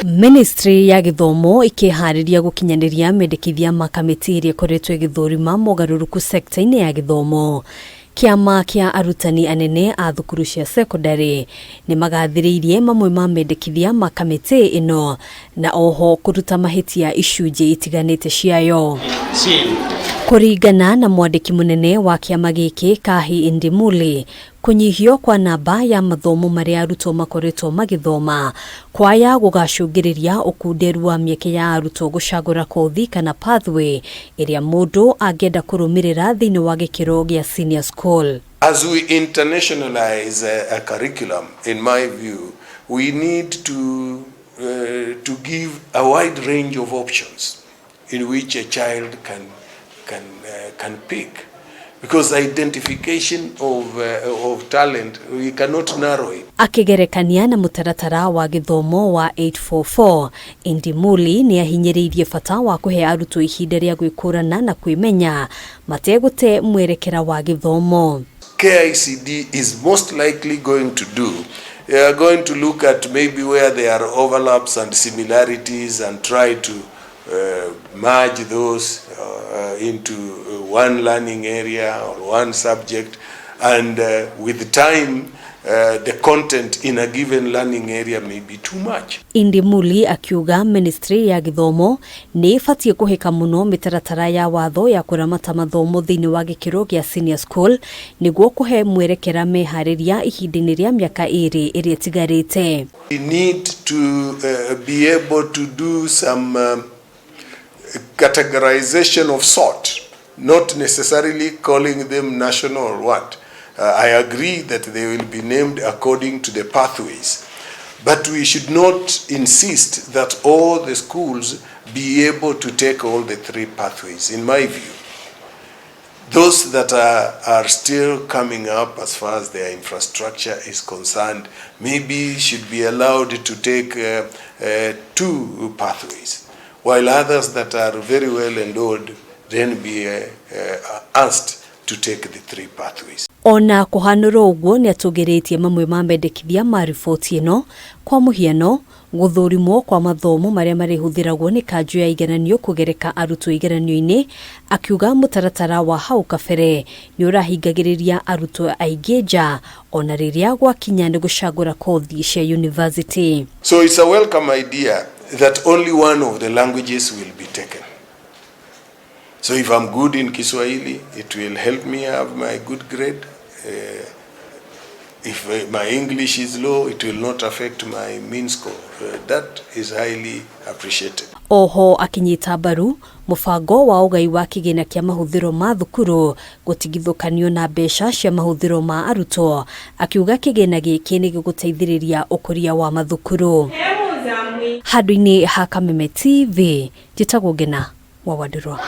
Ministry ya gĩthomo ĩkĩharĩria gũkinyanĩria mendekithia ma kamĩtĩ ĩrĩa ĩkoretwo ĩgĩthũrima mogarũrũku sekta-inĩ ya gĩthomo. Kĩama kĩa arutani anene a thukuru cia cekondarĩ nĩ magathĩrĩirie mamwe ma mendekithia ma kamĩtĩ ĩno na oho kũruta mahĩtia icunjĩ itiganĩte ciayo. Kũringana na mwandĩki mũnene wa kĩama gĩkĩ Kahi Indimuli, kũnyihio kwa namba ya mathomo marĩa arutwo makoretwo magĩthoma kwaya gũgacũngĩrĩria ũkunderu wa mĩeke ya arutwo gũcagũra kothi kana pathway ĩrĩa mũndũ angĩenda kũrũmĩrĩra thĩinĩ wa gĩkĩro gĩa senior school. As we internationalize a curriculum, in my view, we need to give a wide range of options in which a child can pick. Because identification of talent, we cannot narrow it. Akĩgerekania na mũtaratara wa gĩthomo wa 844, Indimuli nĩ ahinyĩrĩirie bata wa kũhe arutwo ihinda rĩa gwĩkũrana na kwĩmenya mategũte mwerekera wa gĩthomo. KICD is most likely going to do, they are going to look at maybe where there are overlaps and similarities and try to merge those into one learning area or one subject, and with time the content in a given learning area may be too much. Indimuli akiuga ministry ya gĩthomo nĩ ĩbatiĩ kũhĩka mũno mĩtaratara ya watho ya kũramata mathomo thĩinĩ wa gĩkĩro gĩa senior school nĩguo kũhe mwerekera meharĩria ihinda-inĩ rĩa mĩaka 2 ĩrĩa ĩtigarĩte. We need to be able to do some categorization of sort, not necessarily calling them national or what. I agree that they will be named according to the pathways, but we should not insist that all the schools be able to take all the three pathways, in my view. Those that are still coming up as far as their infrastructure is concerned, maybe should be allowed to take two pathways, while others that are very well endowed then be asked to take the three pathways. Ona kũhanũra ũguo nĩ atũgĩrĩtie mamwe ma mendekithia ma riboti ĩno, kwa mũhiano gũthũrimwo kwa mathomo marĩa marĩhũthĩragwo nĩ kanjũ ya igeranio kũgereka arutwo igeranio-inĩ, akiuga mũtaratara wa hau kabere nĩ ũrahingagĩrĩria arutwo aingĩ nja ona rĩrĩa gwakinya nĩ gũcagũra kothi cia university. So it's a welcome idea that only one of the languages will be taken. So if I'm good in Kiswahili, it will help me have my good grade. If my English is low, it will not affect my mean score. That is highly appreciated. Oho akinyita mbaru mũbango wa ũgai wa kĩgĩna kĩa mahũthĩro ma thukuru gũtigithũkanio na mbeca cia mahũthĩro ma arutwo, akiuga kĩgĩna gĩkĩ nĩ gĩgũteithĩrĩria ũkũria wa mathukuru. Handũ-inĩ ha Kameme TV, njĩtagwo Ngena wa Wandũrwa.